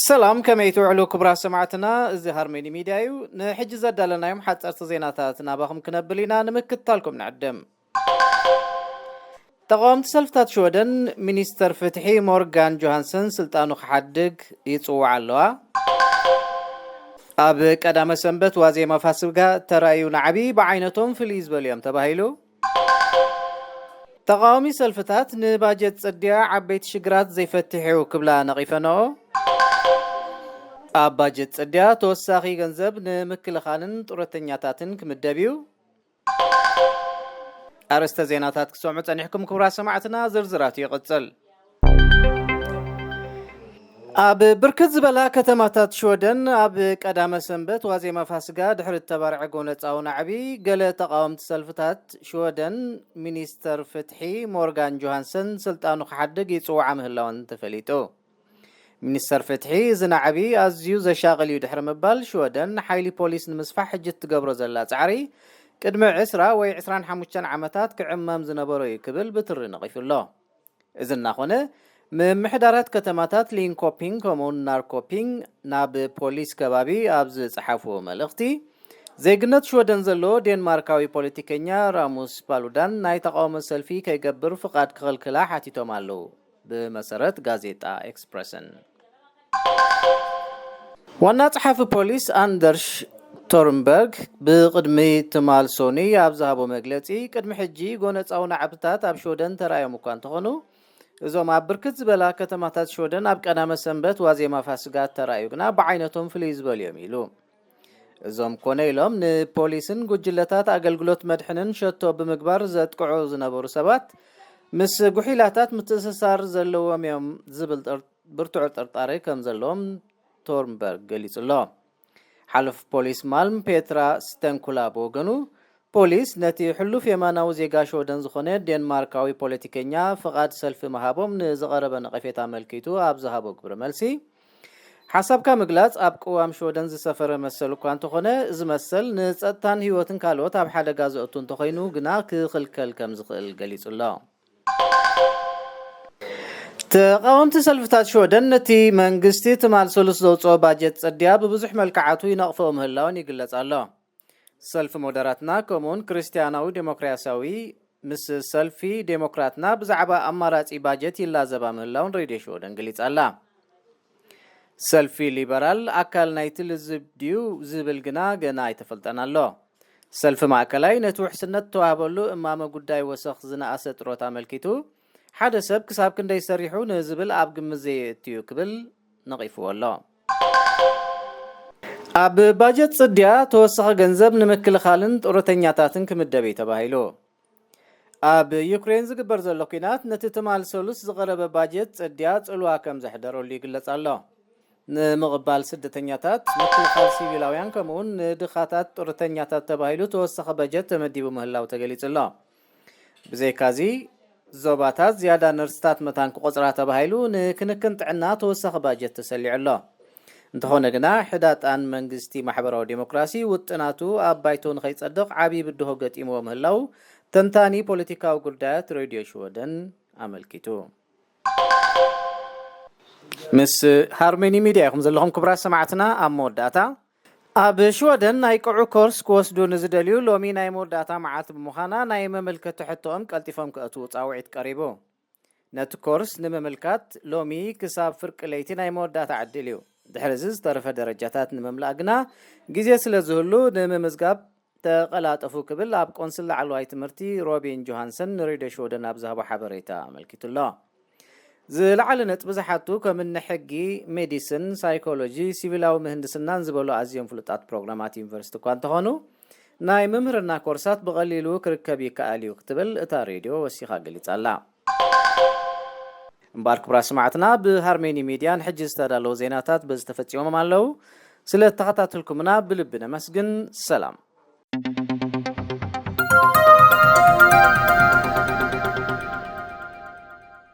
ሰላም፣ ከመይ ትውዕሉ ክቡራት ሰማዕትና? እዚ ሃርመኒ ሚድያ እዩ። ንሕጂ ዘዳለናዮም ሓፀርቲ ዜናታት ናባኹም ክነብል ኢና፣ ንምክትታልኩም ንዕድም። ተቓወምቲ ሰልፍታት ሽወደን፣ ሚኒስተር ፍትሒ ሞርጋን ጆሃንሰን ስልጣኑ ክሓድግ ይጽውዓ ኣለዋ። ኣብ ቀዳመ ሰንበት ዋዜማ ፋሲጋ እተራእዩ ናዕቢ ብዓይነቶም ፍልይ ዝበሉ እዮም ተባሂሉ። ተቓዋሚ ሰልፍታት ንባጀት ጽድያ ዓበይቲ ሽግራት ዘይፈትሕ እዩ ክብላ ነቒፈንኦ። ኣብ ባጀት ጽድያ ተወሳኺ ገንዘብ ንምክልኻልን ጡረተኛታትን ክምደብ እዩ። ኣርእስተ ዜናታት ክትሰምዑ ጸኒሕኩም ክቡራት ሰማዕትና፣ ዝርዝራቱ ይቕጽል። ኣብ ብርክት ዝበላ ከተማታት ሽወደን ኣብ ቀዳመ ሰንበት ዋዜማ ፋሲጋ ድሕሪ እተባርዐ ጎነጻዊ ናዕቢ፣ ገለ ተቓወምቲ ሰልፍታት ሽወደን ሚኒስተር ፍትሒ ሞርጋን ጆሃንሰን ስልጣኑ ክሓድግ ይጽውዓ ምህላወን ተፈሊጡ። ሚኒስተር ፍትሒ፣ እዚ ናዕቢ ኣዝዩ ዘሻቕል እዩ ድሕሪ ምባል፣ ሽወደን ሓይሊ ፖሊስ ንምስፋሕ ሕጂ እትገብሮ ዘላ ጻዕሪ ቅድሚ ዕስራ ወይ ዕስራን ሓሙሽተን ዓመታት ክዕመም ዝነበሮ እዩ ክብል ብትሪ ነቒፉ ኣሎ። እዚ እናኾነ፣ ምምሕዳራት ከተማታት ሊንኮፒንግ ከምኡውን ናርኮፒንግ ናብ ፖሊስ ከባቢ ኣብ ዝጸሓፍዎ መልእኽቲ፣ ዜግነት ሽወደን ዘለዎ ዴንማርካዊ ፖለቲከኛ ራሙስ ፓሉዳን ናይ ተቓውሞ ሰልፊ ከይገብር ፍቓድ ክኽልክላ ሓቲቶም ኣለዉ። ብመሰረት ጋዜጣ ኤክስፕረሰን፣ ዋና ጸሓፊ ፖሊስ ኣንደርሽ ቶርንበርግ ብቕድሚ ትማል ሶኒ ኣብ ዝሃቦ መግለጺ፣ ቅድሚ ሕጂ ጎነጻዊ ናዕብታት ኣብ ሽወደን ተራእዮም እኳ እንተኾኑ፣ እዞም ኣብ ብርክት ዝበላ ከተማታት ሽወደን ኣብ ቀዳመ ሰንበት ዋዜማ ፋሲጋ እተራእዩ ግና ብዓይነቶም ፍልይ ዝበሉ እዮም ኢሉ። እዞም ኮነ ኢሎም ንፖሊስን ጉጅለታት ኣገልግሎት መድሕንን ሸቶ ብምግባር ዘጥቅዑ ዝነበሩ ሰባት ምስ ጉሒላታት ምትእስሳር ዘለዎም እዮም ዝብል ጥር-፣ ብርቱዕ ጥርጣሬ ከም ዘለዎም ቶርንበርግ ገሊጹ ኣሎ። ሓለፍ ፖሊስ ማልም ፔትራ ስተንኩላ ብወገኑ፣ ፖሊስ ነቲ ሕሉፍ የማናዊ ዜጋ ሽወደን ዝኾነ ዴንማርካዊ ፖለቲከኛ ፍቓድ ሰልፊ ምሃቦም ንዝቐረበ ነቐፌታ ኣመልኪቱ ኣብ ዝሃቦ ግብረ መልሲ፣ ሓሳብካ ምግላጽ ኣብ ቅዋም ሽወደን ዝሰፈረ መሰል እኳ እንተኾነ፣ እዚ መሰል ንጸጥታን ህይወትን ካልኦት ኣብ ሓደጋ ዘእቱ እንተኾይኑ ግና ክኽልከል ከም ዝኽእል ገሊጹ ኣሎ። ተቓወምቲ ሰልፍታት ሽወደን ነቲ መንግስቲ ትማል ሰሉስ ዘውጽኦ ባጀት ጽድያ ብብዙሕ መልክዓቱ ይነቕፈኦ ምህላውን ይግለጽ ኣሎ። ሰልፊ ሞደራትና ከምኡውን ክርስትያናዊ ዴሞክራሲያዊ ምስ ሰልፊ ዴሞክራትና ብዛዕባ ኣማራጺ ባጀት ይላዘባ ምህላውን ሬድዮ ሽወደን ገሊጻ ኣላ። ሰልፊ ሊበራል ኣካል ናይቲ ልዝብ ድዩ ዝብል ግና ገና ኣይተፈልጠን ኣሎ። ሰልፊ ማእከላይ ነቲ ውሕስነት እተዋህበሉ እማመ ጉዳይ ወሰኽ ዝነኣሰ ጥሮታ ኣመልኪቱ፣ ሓደ ሰብ ክሳብ ክንደይ ሰሪሑ ንዝብል ኣብ ግምት ዘየእትዩ ክብል ነቒፍዎ ኣሎ። ኣብ ባጀት ጽድያ ተወሳኺ ገንዘብ ንምክልኻልን ጡረተኛታትን ክምደብ እዩ ተባሂሉ። ኣብ ዩክሬን ዝግበር ዘሎ ኲናት ነቲ ትማል ሰሉስ ዝቐረበ ባጀት ጽድያ ጽልዋ ከም ዘሕደረሉ ይግለጽ ኣሎ። ንምቕባል ስደተኛታት፣ ምክልኻል ሲቪላውያን ከምኡውን ንድኻታት ጡረተኛታት ተባሂሉ ተወሳኺ በጀት ተመዲቡ ምህላው ተገሊጹ ኣሎ። ብዘይካዚ፣ ዞባታት ዝያዳ ነርስታት መታን ክቖጽራ ተባሂሉ ንክንክን ጥዕና ተወሳኺ ባጀት ተሰሊዑ ኣሎ። እንተኾነ ግና፣ ሕዳጣን መንግስቲ ማሕበራዊ ዴሞክራሲ ውጥናቱ ኣብ ባይቶ ንኸይጸድቕ ዓብዪ ብድሆ ገጢምዎ ምህላው ተንታኒ ፖለቲካዊ ጉዳያት ሬድዮ ሽወደን ኣመልኪቱ። ምስ ሃርመኒ ሚድያ ኢኹም ዘለኹም ክቡራት ሰማዕትና። ኣብ መወዳእታ፣ ኣብ ሽወደን ናይ ቅዑ ኮርስ ክወስዱ ንዝደልዩ ሎሚ ናይ መወዳእታ መዓልቲ ብምዃና፣ ናይ መመልከቲ ሕቶኦም ቀልጢፎም ከእትዉ ጻውዒት ቀሪቡ። ነቲ ኮርስ ንምምልካት ሎሚ ክሳብ ፍርቂ ለይቲ ናይ መወዳእታ ዕድል እዩ። ድሕሪ እዚ ዝተረፈ ደረጃታት ንምምላእ ግና ግዜ ስለ ዝህሉ፣ ንምምዝጋብ ተቐላጠፉ ክብል ኣብ ቆንስል ላዕለዋይ ትምህርቲ ሮቢን ጆሃንሰን ንሬድዮ ሽወደን ኣብ ዝሃቦ ሓበሬታ ኣመልኪቱ ኣሎ። ዝለዓለ ነጥቢ ዝሓቱ ከም እኒ ሕጊ፣ ሜዲስን፣ ሳይኮሎጂ፣ ሲቪላዊ ምህንድስናን ዝበሉ ኣዝዮም ፍሉጣት ፕሮግራማት ዩኒቨርሲቲ እኳ እንተኾኑ፣ ናይ ምምህርና ኮርሳት ብቐሊሉ ክርከብ ይከኣል እዩ ክትብል እታ ሬድዮ ወሲኻ ገሊጻ ኣላ። እምበኣር ክቡራት ሰማዕትና፣ ብሃርሜኒ ሚድያ ንሕጂ ዝተዳለዉ ዜናታት በዚ ተፈጺሞም ኣለዉ። ስለ እተኸታተልኩምና ብልቢ ነመስግን። ሰላም።